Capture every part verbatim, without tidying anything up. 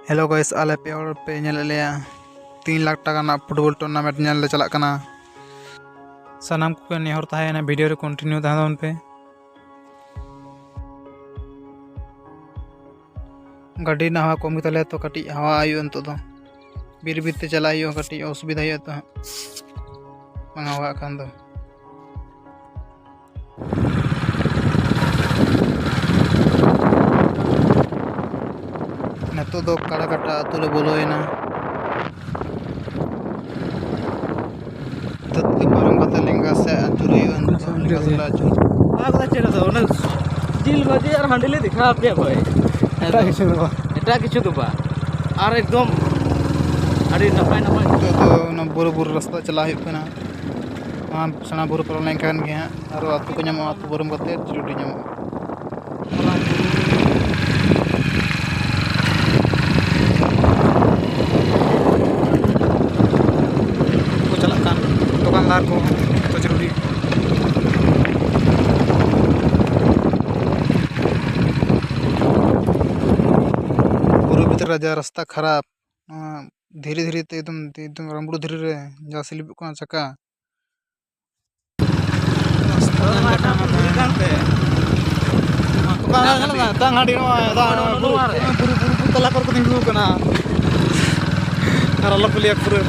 Hello guys, ᱟᱞᱮ ᱯᱮ ᱦᱚᱲ ᱯᱮ ᱧᱮᱞᱮᱫ ᱞᱮᱭᱟ, ᱛᱤᱱ ᱞᱟᱠᱷ ᱴᱟᱠᱟ ᱨᱮᱱᱟᱜ ᱯᱷᱩᱴᱵᱚᱞ ᱴᱩᱨᱱᱟᱢᱮᱱᱴ ᱧᱮᱞ ᱞᱮ ᱪᱟᱞᱟᱜ ᱠᱟᱱᱟ᱾ ᱥᱟᱱᱟᱢ ᱠᱚᱜᱮ ᱱᱮᱦᱚᱨ ᱛᱟᱦᱮᱸᱭᱮᱱᱟ, ᱵᱷᱤᱰᱤᱭᱳ ᱨᱮ ᱠᱚᱱᱴᱤᱱᱤᱭᱩ ᱛᱟᱦᱮᱸ ᱛᱟᱵᱚᱱ ᱯᱮ᱾ ᱜᱟᱹᱰᱤ ᱨᱮᱱᱟᱜ ᱦᱟᱣᱟ ᱠᱚᱢ ᱜᱮᱛᱟᱞᱮᱭᱟ, ᱛᱚ ᱠᱟᱹᱴᱤᱡ ᱦᱟᱣᱟ ᱦᱩᱭᱩᱜᱼᱟ ᱱᱤᱛᱚᱜ ᱫᱚ᱾ ᱵᱤᱨ ᱵᱤᱨ ᱛᱮ ᱪᱟᱞᱟᱜ ᱦᱩᱭᱩᱜᱼᱟ, ᱠᱟᱹᱴᱤᱡ ᱚᱥᱩᱵᱤᱫᱷᱟ ᱦᱩᱭᱩᱜᱼᱟ ᱛᱚ ᱦᱟᱸᱜ, ᱵᱟᱝ ᱦᱟᱣᱟᱜ ᱠᱷᱟᱱ ᱫᱚ᱾ ᱱᱤᱛᱚᱜ ᱫᱚ ᱠᱟᱲᱟᱠᱟᱴᱟ ᱟᱹᱛᱩ ᱞᱮ ᱵᱚᱞᱚᱭᱮᱱᱟ᱾ ᱛᱟᱹᱛᱠᱟᱹ ᱯᱟᱨᱚᱢ ᱠᱟᱛᱮ ᱞᱮᱸᱜᱟ ᱥᱮᱫ ᱟᱹᱪᱩᱨ ᱦᱩᱭᱩᱜᱼᱟ᱾ ᱱᱤᱛᱚᱜ ᱞᱮᱸᱜᱟ ᱥᱮᱫ ᱞᱮ ᱟᱹᱪᱩᱨ᱾ ᱚᱱᱟ ᱠᱚᱫᱚ ᱪᱮᱫ ᱟᱫᱚ? ᱚᱱᱟ ᱡᱤᱞ ᱵᱷᱟᱹᱡᱤ ᱟᱨ ᱦᱟᱺᱰᱤ ᱞᱮ ᱫᱮᱠᱷᱟᱣ ᱟᱯᱮᱭᱟ ᱵᱷᱟᱹᱭ᱾ ᱮᱴᱟᱜ ᱠᱤᱪᱷᱩ ᱫᱚ ᱵᱟᱝ᱾ ᱮᱴᱟᱜ ᱠᱤᱪᱷᱩ ᱫᱚ ᱵᱟᱝ᱾ ᱟᱨ ᱮᱠᱫᱚᱢ ᱟᱹᱰᱤ ᱱᱟᱯᱟᱭ ᱱᱟᱯᱟᱭ᱾ ᱱᱤᱛᱚᱜ ᱫᱚ ᱚᱱᱟ ᱵᱩᱨᱩ, ᱵᱩᱨᱩ ᱨᱟᱥᱛᱟ ᱪᱟᱞᱟᱜ ᱦᱩᱭᱩᱜ ᱠᱟᱱᱟ᱾ ᱱᱚᱣᱟ ᱥᱮᱬᱟ ᱵᱩᱨᱩ ᱯᱟᱨᱚᱢ ᱞᱮᱱᱠᱷᱟᱱ ᱜᱮ ᱦᱟᱸᱜ ᱟᱨᱚ ᱟᱹᱛᱩ ᱠᱚ ᱧᱟᱢᱚᱜᱼᱟ, ᱟᱹᱛᱩ ᱯᱟᱨᱚᱢ ᱠᱟᱛᱮ ᱪᱤᱨᱩᱰᱤ ᱧᱟᱢᱚᱜᱼᱟ᱾ ᱠᱚ ᱪᱟᱞᱟᱜ ᱠᱟᱱ ᱫᱚᱠᱟᱱᱫᱟᱨ ᱠᱚ ᱠᱚᱪᱨᱩᱰᱤ᱾ ᱵᱩᱨᱩ ᱵᱷᱤᱛᱨᱤ ᱨᱮ ᱡᱟ ᱨᱟᱥᱛᱟ ᱠᱷᱟᱨᱟᱯ, ᱱᱚᱣᱟ ᱫᱷᱤᱨᱤ ᱫᱷᱤᱨᱤ ᱛᱮ ᱮᱠᱫᱚᱢ, ᱮᱠᱫᱚᱢ ᱨᱟᱢᱵᱲᱩ ᱫᱷᱤᱨᱤ ᱨᱮ ᱡᱟ ᱥᱤᱞᱤᱯᱚᱜ ᱠᱟᱱᱟ ᱪᱟᱠᱟ᱾ ᱵᱟᱝ ᱦᱟᱸᱰᱤ ᱱᱚᱣᱟ, ᱫᱟᱜ ᱱᱚᱣᱟ ᱵᱩᱨᱩ, ᱵᱩᱨᱩ, ᱵᱩᱨᱩ, ᱵᱩᱨᱩ ᱛᱟᱞᱟ ᱠᱚᱨᱮ ᱠᱚ ᱛᱤᱸᱜᱩ ᱠᱟᱱᱟ᱾ ᱟᱨ ᱟᱞᱚ ᱯᱮ ᱞᱟᱹᱭᱟ ᱯᱩᱨᱟᱹ᱾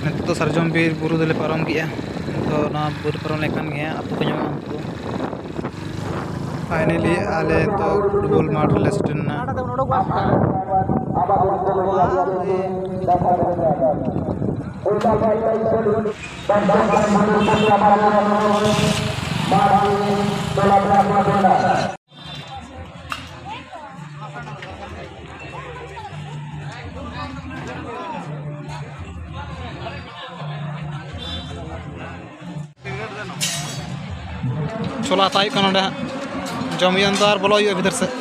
ᱱᱤᱛᱚᱜ ᱫᱚ ᱥᱟᱨᱡᱚᱢ ᱵᱤᱨ ᱵᱩᱨᱩ ᱫᱚᱞᱮ ᱯᱟᱨᱚᱢ ᱠᱮᱜᱼᱟ᱾ ᱱᱤᱛᱚᱜ ᱱᱚᱣᱟ ᱵᱩᱨᱩ ᱯᱟᱨᱚᱢ ᱞᱮᱠᱷᱟᱱ ᱜᱮ ᱦᱟᱸᱜ ᱟᱹᱛᱩ ᱠᱚ ᱧᱟᱢᱚᱜᱼᱟ᱾ ᱱᱤᱛᱚᱜ ᱫᱚ ᱯᱷᱟᱭᱱᱮᱞᱤ ᱟᱞᱮ ᱱᱤᱛᱚᱜ ᱯᱷᱩᱴᱵᱚᱞ ᱢᱟᱴᱷ ᱨᱮᱞᱮ ᱥᱮᱴᱮᱨ ᱮᱱᱟ᱾ ᱪᱷᱳᱞᱟ ᱦᱟᱛᱟᱣ ᱦᱩᱭᱩᱜ ᱠᱟᱱᱟ ᱱᱚᱸᱰᱮ ᱦᱟᱸᱜ᱾ ᱡᱚᱢ ᱦᱩᱭᱩᱜᱼᱟ ᱱᱤᱛᱚᱜ ᱟᱨ ᱵᱚᱞᱚ ᱦᱩᱭᱩᱜᱼᱟ ᱵᱷᱤᱛᱤᱨ ᱥᱮᱫ᱾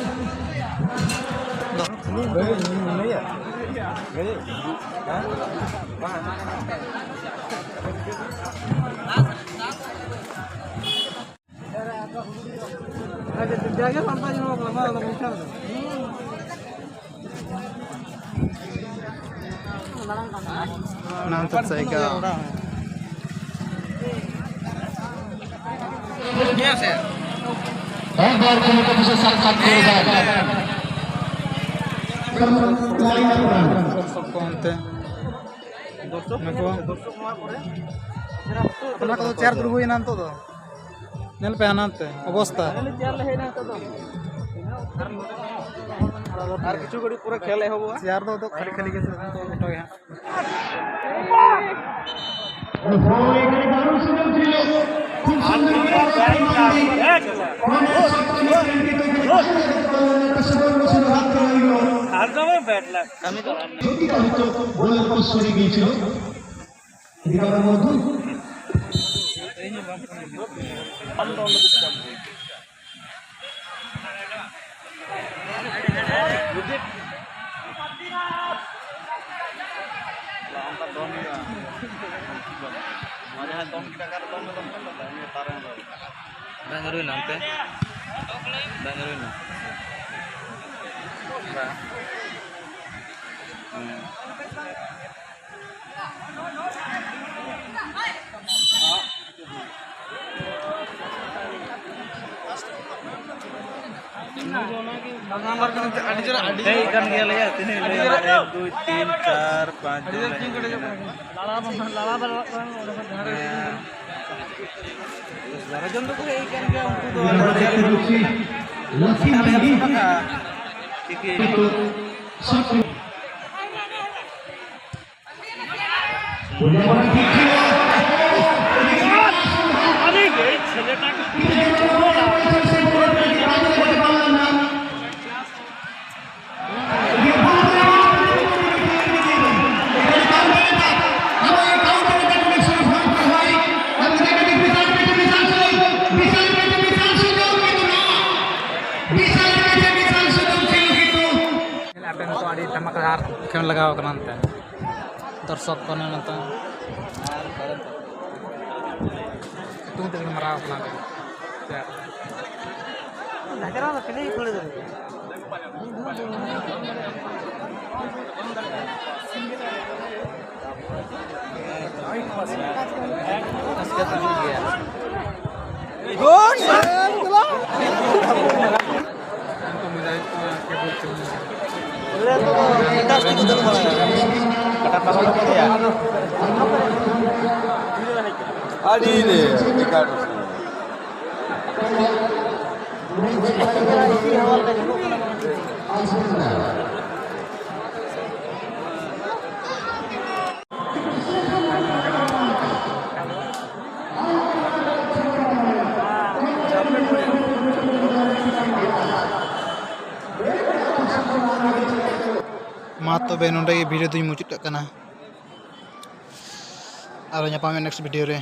ᱚᱱᱟ ᱦᱚᱸᱛᱚ ᱥᱟᱭᱠᱮᱞ᱾ ᱮᱠᱵᱟᱨ ᱠᱚᱢᱤᱴᱤ ᱵᱤᱥᱮᱥ ᱥᱟᱛ ᱥᱟᱛ ᱠᱚ ᱮᱫᱟ᱾ ᱚᱱᱛᱮ ᱱᱩᱠᱩ ᱚᱱᱟ ᱠᱚᱫᱚ ᱪᱮᱭᱟᱨ ᱫᱩᱲᱩᱵ ᱦᱩᱭᱱᱟ ᱱᱤᱛᱚᱜ ᱫᱚ᱾ ᱧᱮᱞ ᱯᱮ ᱦᱟᱱᱟᱱᱛᱮ ᱚᱵᱚᱥᱛᱟ᱾ ᱟᱨ ᱠᱤᱪᱷᱩ ᱜᱷᱟᱹᱲᱤᱡ ᱯᱚᱨᱮ ᱠᱷᱮᱞ ᱮᱦᱚᱵᱚᱜᱼᱟ᱾ ᱪᱮᱭᱟᱨ ᱫᱚ ᱟᱫᱚ ᱠᱷᱟᱹᱞᱤ ᱠᱷᱟᱹᱞᱤ ᱜᱮ ᱥᱮ ᱜᱚᱴᱟ ᱜᱮ ᱦᱟᱸᱜ᱾ ᱟᱨ ᱫᱚᱢᱮ ᱵᱮᱴ ᱞᱟᱜ᱾ ᱚᱱᱠᱟ ᱫᱚᱱ ᱦᱩᱭᱩᱜᱼᱟ᱾ ᱱᱚᱣᱟ ᱡᱟᱦᱟᱸ ᱫᱚᱱ ᱠᱮᱫᱟ, ᱚᱠᱟᱨᱮ ᱫᱚᱱ ᱫᱚ ᱫᱚᱱ ᱠᱟᱱ ᱛᱟᱦᱮᱸᱫ, ᱩᱱᱤ ᱞᱟᱛᱟᱨ ᱨᱮ ᱫᱚᱱ᱾ ᱫᱟᱜ ᱧᱩᱨᱩᱭᱮᱱᱟ ᱚᱱᱛᱮ? ᱫᱟᱜ ᱧᱩᱨᱩᱭᱮᱱᱟ? ᱵᱟᱝ᱾ ᱦᱮᱸ᱾ ᱦᱮᱡ ᱠᱟᱱ ᱜᱮᱭᱟᱞᱮ, ᱛᱤᱱᱟᱹᱜ ᱞᱮ ᱮᱢᱟ? ᱮᱠ, ᱫᱩᱭ, ᱛᱤᱱ, ᱪᱟᱨ, ᱯᱟᱸᱪ ᱡᱚᱱ ᱞᱮ ᱦᱮᱡ ᱠᱟᱱᱟ᱾ ᱦᱮᱸ᱾ ᱫᱚᱥ ᱵᱟᱨᱚ ᱡᱚᱱ ᱫᱚᱠᱚ ᱦᱮᱡ ᱠᱟᱱ ᱜᱮᱭᱟ, ᱩᱱᱠᱩ ᱫᱚ ᱟᱞᱮ ᱥᱟᱞᱟᱜ ᱴᱷᱤᱠ ᱜᱮ᱾ ᱟᱯᱮ ᱱᱤᱛᱚᱜ ᱟᱹᱰᱤ ᱫᱷᱟᱢᱟᱠᱟᱫᱟᱨ ᱠᱷᱮᱞᱳᱰ ᱞᱟᱜᱟᱣ ᱠᱟᱱᱟ ᱱᱚᱱᱛᱮ᱾ ᱫᱚᱨᱥᱚᱠ ᱠᱚ ᱱᱚᱛᱮ ᱥᱤᱛᱩᱝ ᱛᱮ ᱢᱟᱨᱟᱣ ᱠᱟᱱᱟ᱾ ᱟᱹᱰᱤ ᱨᱮ ᱵᱮᱠᱟᱨ᱾ ᱢᱟ ᱛᱚᱵᱮ ᱱᱚᱰᱮ ᱜᱮ video ᱫᱩᱧ ᱢᱩᱪᱟᱹᱫ ᱠᱟᱜ ᱠᱟᱱᱟ᱾ ᱟᱨᱚ ᱧᱟᱯᱟᱢ ᱦᱩᱭᱩᱜᱼᱟ next video ᱨᱮ᱾